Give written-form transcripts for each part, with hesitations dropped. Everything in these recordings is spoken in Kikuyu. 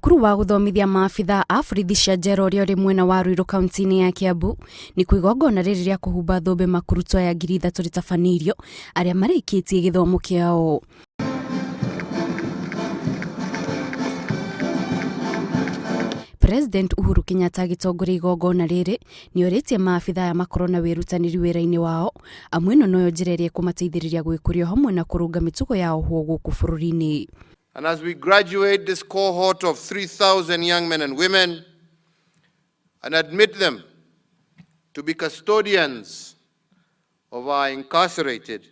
Thukuru wa gũthomithia maabithaa a borithi cia njera ũrĩa ũrĩ mwena wa Ruiru kaunti-inĩ ya Kiambu nĩkuo igongona rĩrĩ rĩa kũhumba thũmbĩ makuruto aya 3000 rĩtabanĩirio arĩa marĩkĩtie gĩthomo kĩao. President Uhuru Kenyatta agĩtongoria igongona rĩrĩ nĩorĩtie maabithaa aya makorwo na wĩrutanĩri wĩra-inĩ wao amu ĩno noyo njĩra ĩrĩa ĩkũmateithĩrĩria gwĩkũria hamwe na kũrũnga mĩtugo ya ohwo gũkũ bũrũri-inĩ. And as we graduate this cohort of 3,000 young men and women and admit them to be custodians of our incarcerated,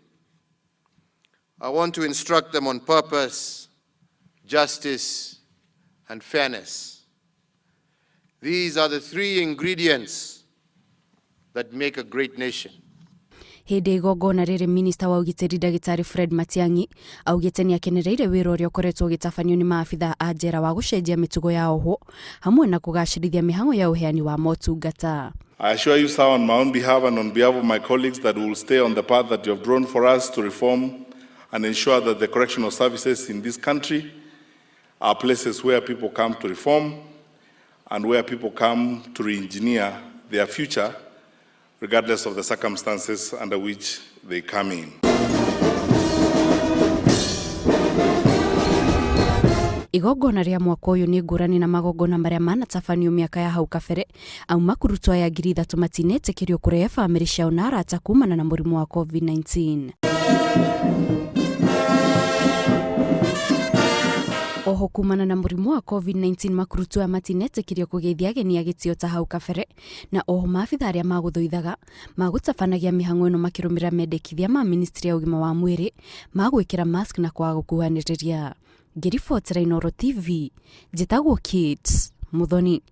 I want to instruct them on purpose, justice, and fairness. These are the three ingredients that make a great nation. Hĩndĩ ya igongona rĩrĩ minista wa ũgitĩri ndagĩtarĩ Fred Matiang'i augĩte nĩ akenereire wĩra ũrĩa ũkoretwo ũgĩtabanio nĩ maabithaa a njera wa gũcenjia mĩtugo ya ohwo hamwe na kũgacĩrithia mĩhang'o ya ũheani wa motungata. I assure you, sir, on my own behalf and on behalf of my colleagues, that we will stay on the path that you have drawn for us to reform and ensure that the correctional services in this country are places where people come to reform and where people come to re-engineer their future, regardless of the circumstances under which they come in. Igongona rĩa mwaka ũyũ nĩ ngũrani na magongona marĩa manatabanio mĩaka ya hau kabere amu makuruto aya 3000 matinetĩkĩrio kũrehe bamĩrĩ ciao na arata kumana na mũrimũ wa COVID-19. Oho kumana na mũrimũ wa COVID-19 makuruto aya matinetĩkĩrio kũgeithia ageni a gĩtĩo ta hau kabere na oho maabitha arĩa magũthũithaga magũtabanagia mĩhang'o ĩno makĩrũmĩrĩra mendekithia ma ministry ya ũgima wa mwĩrĩ ma gwĩkĩra mask na kwaga gũkuhanĩrĩria. Ngĩribotera Inooro TV, njĩtagwo Kate Muthoni.